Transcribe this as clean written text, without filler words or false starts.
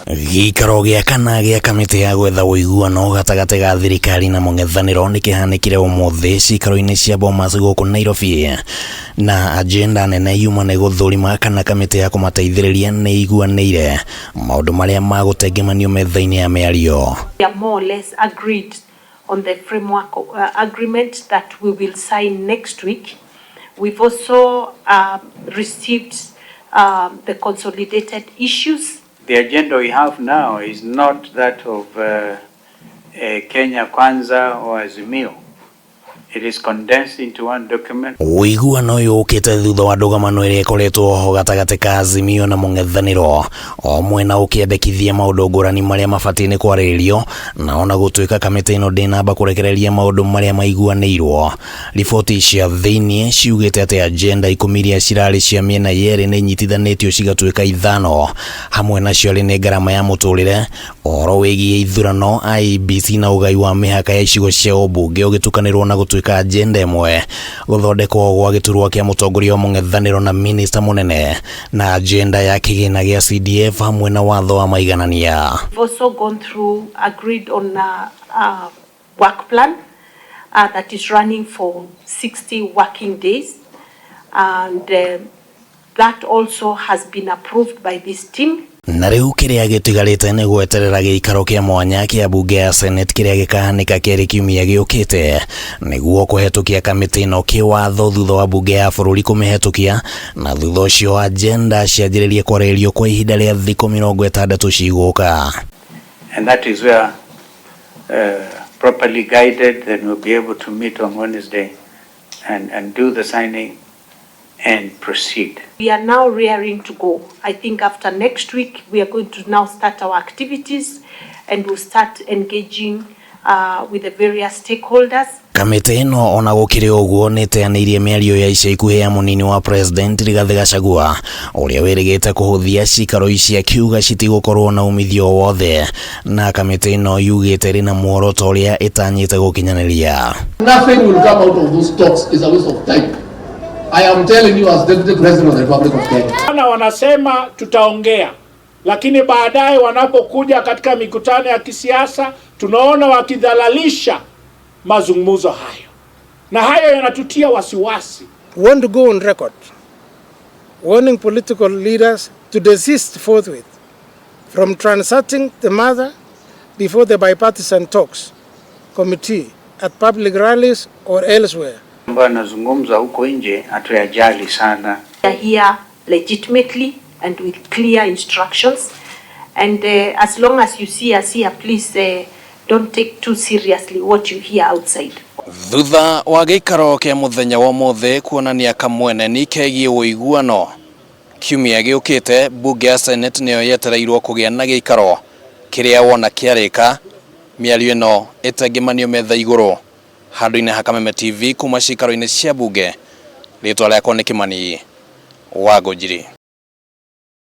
Gĩikaro gĩa kana gĩa kamĩtĩ ya gwetha ũiguano gatagatĩ ga thirikari na mũng'ethanĩro nĩ kĩhanĩkire ũmũthĩ ciikaro-inĩ cia Bomas gũkũ Nairobi, na agenda nene yuma nĩ gũthũrima kana kamĩtĩ ya kũmateithĩrĩria nĩ iguanĩire maũndũ marĩa magũtengemanio metha-inĩ ya mĩario. We are more or less agreed on the framework agreement that we will sign next week. We've also received the consolidated issues. The agenda we have now is not that of Kenya Kwanza or Azimio. It is condensed into one document. Ũiguano ũyũ ũkĩte thutha wa ndũgamano ĩrĩa ĩkoretwo ho gatagatĩ ka Azimio na mũng'ethanĩro, o mwena ũkĩendekithia maũndũ ngũrani marĩa mabatiĩ nĩ kwarĩrĩrio, na ona gũtuĩka kamĩtĩ ĩno ndĩnamba kũrekereria maũndũ marĩa maiguanĩirwo. Riboti cia thĩiniĩ ciugĩte atĩ agenda 10 iria cirarĩ cia mĩena yerĩ nĩ inyitithanĩtio cigatuĩka ithano, hamwe nacio arĩ nĩ ngarama ya mũtũrĩre, ũhoro wĩgiĩ ithurano, IEBC na ũgai wa mĩhaka ya icigo cia ũmbunge ũgĩtukanĩrwo na gũtuĩka agenda ĩmwe, gũthondekwo gwa gĩturwa kĩa mũtongoria wa mũng'ethanĩro na minista mũnene, na agenda ya kĩgĩna gĩa CDF hamwe na watho wa maiganania. We've also gone through, agreed on a work plan that is running for 60 working days, and that also has been approved by this team. Na rĩu kĩrĩa gĩtigarĩte nĩ gweterera gĩikaro kĩa mwanya kĩa mbunge ya Senate kĩrĩa gĩkahanĩka kerĩ kiumia gĩũkĩte nĩguo kũhetũkia kamĩtĩ ĩno kĩwatho thutha wa mbunge ya bũrũri kũmĩhetũkia, na thutha ũcio agenda cianjĩrĩrie kwarĩrĩrio kwa ihinda rĩa thikũ 60 cigũka. And that is where, properly guided, then we'll be able to meet on Wednesday and do the signing and proceed. We are now raring to go. I think after next week, we are going to now start our activities and we'll start engaging with the various stakeholders. Kamĩtĩ ĩno ona gũkĩrĩ ũguo nĩ ĩteanĩirie mĩario ya ica ikuhĩ ya mũnini wa president Rigathĩ Gachagua, ũrĩa wĩrĩgĩte kũhũthia cikaro ici akiuga citigũkorwo na umithio o wothe, na kamĩtĩ ĩno yugĩte ĩrĩ na muoroto ũrĩa ĩtanyĩte gũkinyanĩria. Nothing will come out of those talks. It's a waste of time. I am telling you as Deputy President of the Republic of Kenya. Na wanasema tutaongea, lakini baadaye wanapokuja katika mikutano ya kisiasa tunaona wakidhalalisha mazungumzo hayo, na hayo yanatutia wasiwasi. We want to go on record warning political leaders to desist forthwith from transacting the matter before the bipartisan talks committee at public rallies or elsewhere. Ambayo anazungumza huko nje hatuyajali sana. We are here legitimately and with clear instructions. And as long as you see us here, please don't take too seriously what you hear outside. Thutha wa gĩikaro kĩa mũthenya wa ũmũthĩ kuonania kamweneni kegiĩ ũiguano, kiumia gĩũkĩte mbunge ya Senate nĩyo yetereirwo kũgĩa na gĩikaro kĩrĩa wona kĩarĩka mĩario ĩno ĩtengemanio metha igũrũ handũ-inĩ ha Kameme TV kuma cikaro-inĩ cia mbunge. Rĩtwa rĩakwa nĩ Kĩmani wa Ngũnjiri.